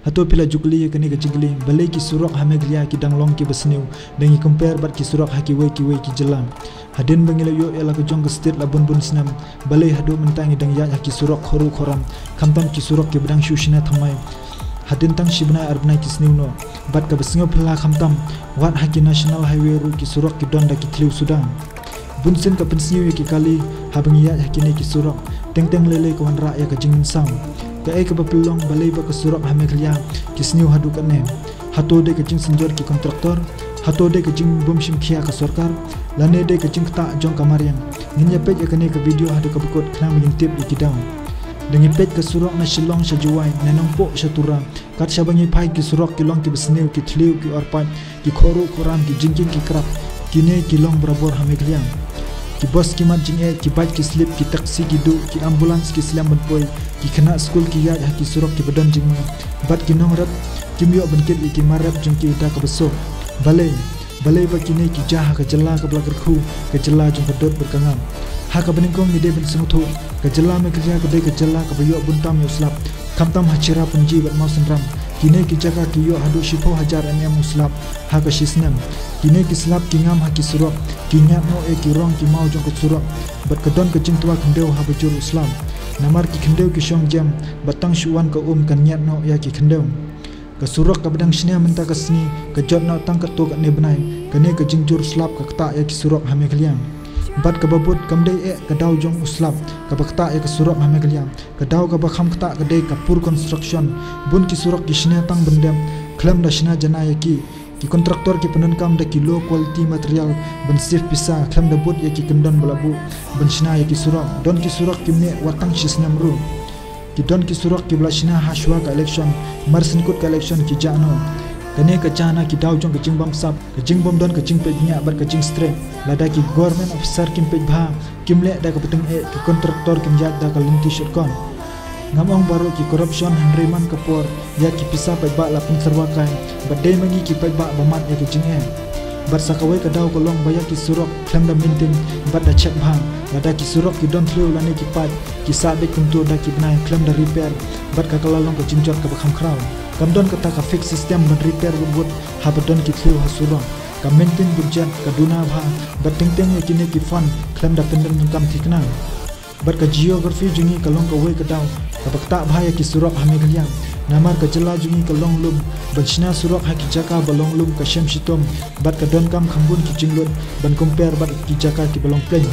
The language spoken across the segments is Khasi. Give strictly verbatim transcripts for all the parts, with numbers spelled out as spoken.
Hato phi la ju kylli ïa kane ka jingkylli, balei ki surok ha Meghalaya ki dang long kiba sniew, dang ïa compare bad ki surok ha kiwei kiwei ki jylla? Hadien ba ngi la ïoh ïa la ka jong ka state la bun bun snem, balei haduh mynta ngi dang ïaid ha ki surok khoro khoram, khamtam ki surok kiba dang shu shna thymmai. Hadien tang shi bnai ar bnai ki sniew noh. Bad kaba sngewphylla khamtam, wat ha ki national highway ruh ki surok ki don da ki thliew suda. Bun sien ka pynsniew ïa ki kali, haba ngi ïaid ha kine ki surok. Teng teng lei lei ka wanrah ïa ka jingmynsaw. Kaei kaba pynlong balei ba ka surok ha Meghalaya ki sniew haduh katne? Hato dei ka jingsynjor ki kontraktor? Hato dei ka jingbymshim khia ka sorkar? Lane dei ka jingktah jong ka mariang? Ngin ïa peit ïa kane ka video haduh kaba kut khnang ba ngin tip ïa ki daw. Da ngi peit ka surok na Shillong sha Jowai, na Nongpoh sha Tura, kat shaba ngi phai ki surok ki long kiba sniew, ki thliew, ki orpait, ki khoro khoram, ki jingkieng ki krap. Kine ki long barabor ha Meghalaya. Ki bus ki mad jingeh, ki bike ki slip, ki taxi ki duh, ki ambulance ki slem ban poi, ki khynnah skul ki ïaid ha ki surok kiba don jingma, bad ki nongrep kim ïoh ban kit ïa ki mar rep jong ki da kaba suk. Balei? Balei ba kine ki jia ha ka jylla kaba la kyrkhu, ka jylla jong ka dud bad ka ngam? Ha kaba nyngkong ngi dei ban sngewthuh, ka jylla Meghalaya ka dei ka jylla kaba ïoh bun tam ïa u slap. Khamtam ha Cherrapunji bad Mawsynram, kine ki jaka ki ïoh haduh shiphew hajar mm u slap ha ka shi snem. Kine ki slap ki ngam ha ki surok, ki ñiad noh ïa ki rong ki maw jong ka surok, bad ka don ka jingtwa khyndew haba jur u slap. Namar ki khyndew ki shong jem, bad tang shu wan ka um kan ñiad noh ïa ki khyndew. Ka surok kaba dang shna mynta ka sngi, ka jot noh tang katto katne bnai. Kane ka jingjur slap ka ktah ïa ki surok ha Meghalaya. Bad kaba bud kam dei eh ka daw jong u slap kaba ktah ïa ka surok ha Meghalaya. Ka daw kaba kham ktah ka dei ka poor construction. Bun ki surok ki shna tang ban dep, khlem da shna janai ïa ki. Ki kontraktor ki pyndonkam da ki low quality material ban save pisa, khlem da bud ïa ki kyndon ba la buh ban shna ïa ki surok. Don ki surok kim neh wat tang shi snem ruh. Ki don ki surok kiba la shna ha shuwa ka election, mar syn kut ka election ki jah noh. Kane ka jia na ki daw jong ka jingbamsap, ka jingbymdon ka jingpeit bniah bad ka jingstrek. Lada ki government officer kim peit bha, kim leh da kaba tyngeh, ki kontraktor kim ïaid da ka lynti shot kot. Ngam ong baroh ki corruption, hynrei man ka por ïa ki pisa paidbah la pynsyrwa kai, bad dei ma ngi ki paidbah ba mad ïa ka jingeh. Bad sa kawei ka daw ka long ba ïa ki surok khlem da maintain bad da check bha. Lada ki surok ki don thliew lane ki paip, ki sah beit kumto da ki bnai khlem da repair, bad ka la long ka jingjot kaba kham khraw. Kam don kata ka fix system ban repair wut wut haba don ki thliew ha surok. Ka maintain budget, ka duna bha, bad teng teng ïa kine ki fund khlem da pyndonkam thikna. Bad ka geography jong ngi ka long kawei ka daw kaba ktah bha ïa ki surok ha Meghalaya. Namar ka jylla jong ngi ka long lum, ban shna surok ha ki jaka ba long lum ka shem shitom, bad ka donkam kham bun ki jinglut ban compare bad ki jaka kiba long plain.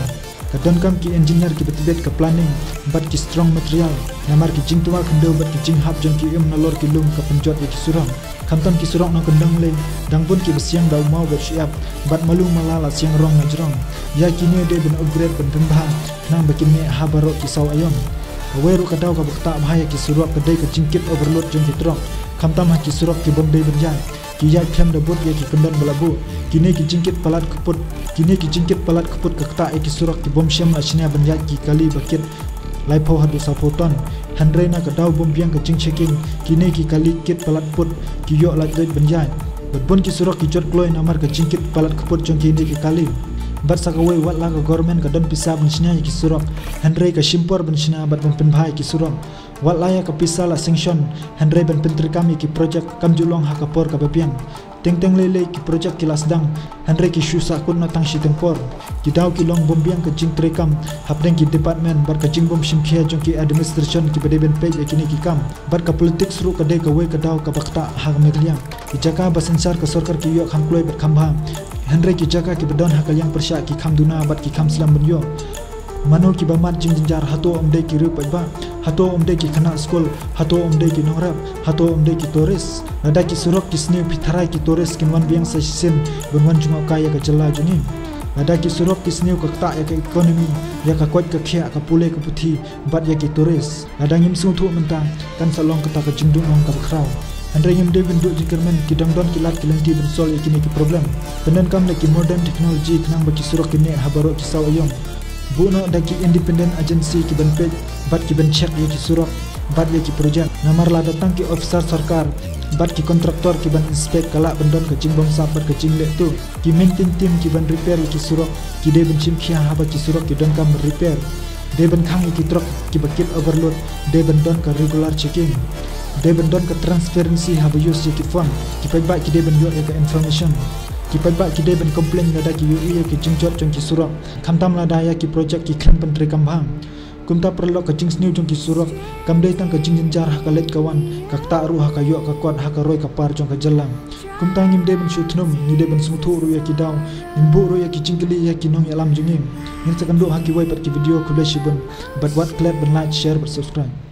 Ka donkam ki engineer kiba tbit, ka planning, bad ki strong material. Namar ki jingtwa khyndew bad ki jinghap jong ki im nalor ki lum ka pynjot ïa ki surok. Khamtam ki surok na kyndong lei, dang bun kiba siang da u maw bad u shyiap, bad malu mala la siang rong la jrong. Ïa kine dei ban upgrade ban pynbha, khnang ba kin neh ha baroh ki saw aïom. Kawei ruh ka daw kaba ktah bha ïa ki surok ka dei ka jingkit overload jong ki trok, khamtam ha ki surok ki bym dei ban ïaid. Ki ïaid khlem da bud ïa ki kyndon ba la buh. Kine ki jingkit palat kput, kine ki jingkit palat kput ka ktah ïa ki surok ki bym shym la shna ban ïaid ki kali ba kit laiphew haduh sawphew ton. Hynrei na ka daw bym biang ka jingchecking, kine ki kali kit palat kput ki ïoh laitluid ban ïaid. Bad bun ki surok ki jot kloi namar ka jingkit palat kput jong kine ki kali. Bad sa kawei, wat la ka government ka don pisa ban shna ïa ki surok, hynrei ka shim por ban shna bad ban pynbha ïa ki surok. Wat la ïa ka pisa la sanction, hynrei ban pyntreikam ïa ki project kam ju long ha ka por kaba biang. Teng teng lei lei ki project ki la sdang, hynrei ki shu sahkut noh tang shiteng por. Ki daw ki long bym biang ka jingtreikam hapdeng ki department bad ka jingbym shim khia jong ki administration kiba dei ban peit ïa kine ki kam. Bad ka politics ruh ka dei kawei ka daw kaba ktah ha ka Meghalaya. Ki jaka ba synshar ka sorkar ki ïoh kham kloi bad kham bha, hynrei ki jaka kiba don ha ka liang pyrshah ki kham duna bad ki kham slem ban ïoh. Mano kiba mad jingjynjar? Hato ym dei ki riew paidbah? Hato ym dei ki khynnah skul? Hato ym dei ki nongrep? Hato ym dei ki tourist? Lada ki surok ki sniew, phi tharai ki tourist kin wan biang sa shisien ban wan jngoh kai ïa ka jylla jong ngi. Lada ki surok ki sniew, ka ktah ïa ka economy, ïa ka koit ka khiah, ka pule ka puthi, bad ïa ki tourist. Lada ngim sngewthuh mynta, kan sa long kata ka jingduhnong kaba khraw. Hynrei ngim dei ban duh jingkyrmen, ki dang don ki lad ki lynti ban solve ïa kine ki problem. Pyndonkam da ki modern technology khnang ba ki surok kin neh ha baroh ki saw aïom. Buh noh da ki independent agency ki ban peit bad ki ban check ïa ki surok bad ïa ki project. Namar lada tang ki officer sorkar bad ki contractor ki ban inspect, ka lah ban don ka jingbamsap bad ka jingleh tuh. Ki maintain team ki ban repair ïa ki surok ki dei ban shim khia haba ki surok ki donkam repair. Dei ban khang ïa ki trok kiba kit overload, dei ban don ka regular checking. Dei ban don ka transparency haba use ïa ki fund. Ki paidbah ki dei ban ïoh ïa ka information. Ki paidbah ki dei ban complain lada ki ïohi ïa ki jingjot jong ki surok, khamtam lada ïa ki project ki khlem pyntrei kam bha. Kumta paralok, ka jingsniew jong ki surok kam dei tang ka jingjynjar ha ka leit ka wan, ka ktah ruh ha ka ïoh ka kot ha ka roi ka par jong ka jylla. Kumta ngim dei ban shu thnum, ngi dei ban sngewthuh ruh ïa ki daw, ngin buh ruh ïa ki jingkylli ïa ki nongïalam jong ngi. Ngin sa kynduh ha kiwei pat ki video, khublei shibun. Bad wat klet ban like, share bad subscribe.